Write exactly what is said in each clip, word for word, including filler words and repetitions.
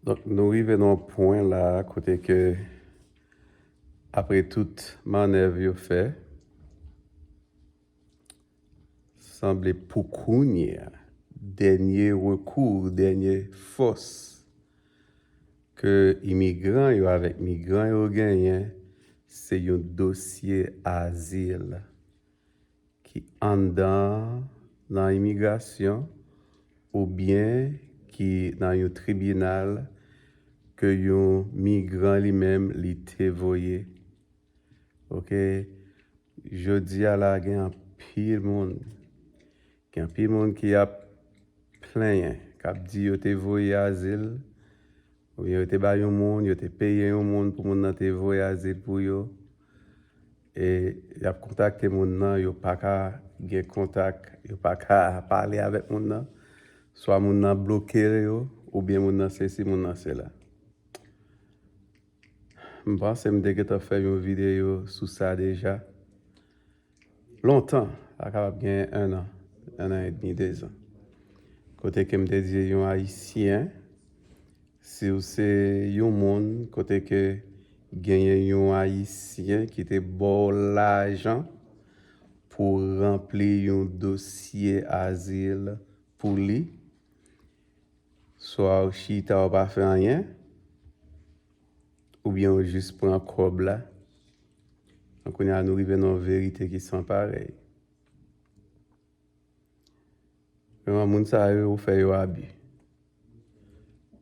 Donk, nou rive nan yon pwen la kote ke, apre tout mannèv yo fè, sanble pou kounye a, dènye rekou, dènye fòs ke imigran yo avèk migran yo genyen, se yon dosye azil ki anndan nan imigrasyon oubyen ki nan yon tribinal ke yon migran li menm li te voye. Oke, jodi a la gen anpil moun, gen anpil moun ki ap plenyen, k ap di yo te voye azil, oubyen yo te bay yon moun, yo te peye yon moun pou moun nan te voye azil pou yo. E y ap kontakte moun nan, yo pa ka gen kontak, yo pa ka pale avèk moun nan. Swa moun nan bloke yo, oubyen moun nan sesi, moun nan sela. M panse m te gentan fè yon videyo sou sa deja. Lontan, sa kapab gen en an, en an edmi, dezan. Kote ke m te di yon Ayisyen, si w se yon moun, kote ke genyen yon Ayisyen ki te ba w lajan pou w ranpli yon dosye azil pou li, swa w chita w pa fè anyen, oubyen w jis pran kòb la. Donk, kounye a, nou rive nan yon verite ki san parèy. Premyèman, moun sa yo, ou fè yo abi.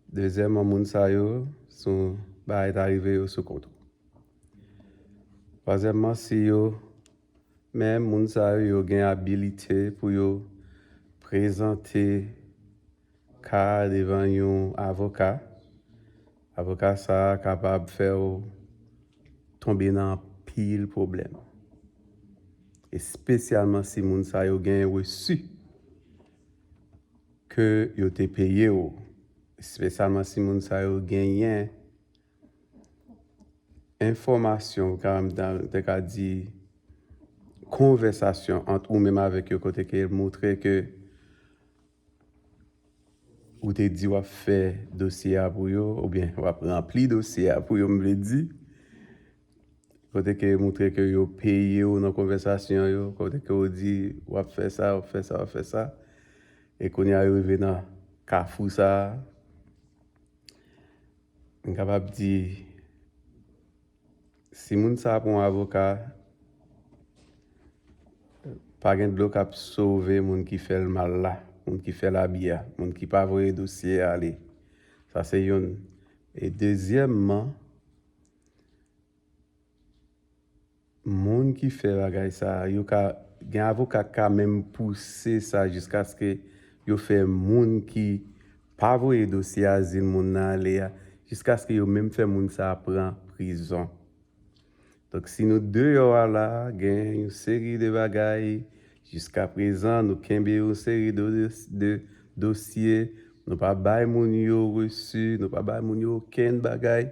Dezyèmman, moun sa yo, se yon bagay ta rive yo sou kont ou. Twazyèmman, si yo, men moun sa yo, yo gen abilite pou yo prezante ka a devan yon avoka, avoka sa a kapab fè w tonbe nan anpil pwoblèm. Espesyalman si moun sa yo gen resi ke yo te peye w. Espesyalman si moun sa yo genyen enfòmasyon, ou ka, m ta, te ka di, konvèsasyon ant ou menm avèk yo, kote ke moutre ke ou te di w ap fè dosye a pou yo, oubyen w ap ranpli dosye a pou yo, m vle di. Kote ke moutre ke yo peye w nan konvèsasyon yo, kote ke w di w ap fè sa, w ap fè sa, w ap fè sa. E kounye a yo rive nan kafou sa a. M kapab di, si moun sa a pa yon avoka, pa gen dlo k ap sove moun ki fè l mal la, moun ki fè l abi a, moun ki pa voye dosye a ale. Sa se youn. E dezyèmman, moun ki fè bagay sa a, yo ka, gen avoka k ka menm pouse sa jiskaske yo fè moun ki pa voye dosye azil moun nan ale a, jiskaske yo menm fè moun sa a pran prizon. Donk, si nou deyò a la, gen yon seri de bagay, jiskaprezan, nou kenbe yon seri de, de, de dosye, nou pa bay moun yo resi, nou pa bay moun yo okenn bagay,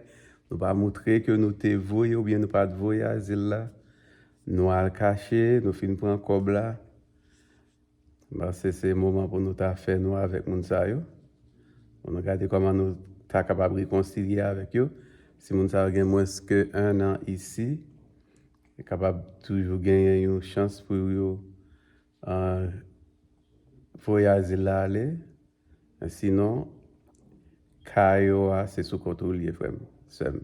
nou pa moutre ke nou te voye oubyen nou pa t voye azil la, nou al kache, nou fin pran kòb la. M panse se moman pou nou ta fè nou avèk moun sa yo. Pou nou gade kòman nou ta kapab rekonsilye avèk yo. Si moun sa yo gen mwens ke en an isi, yo kapab toujou genyen yon chans pou yo, ah, voye azil la ale. Men sinon, ka yo a, se sou kont ou l ye, frè m, sè m.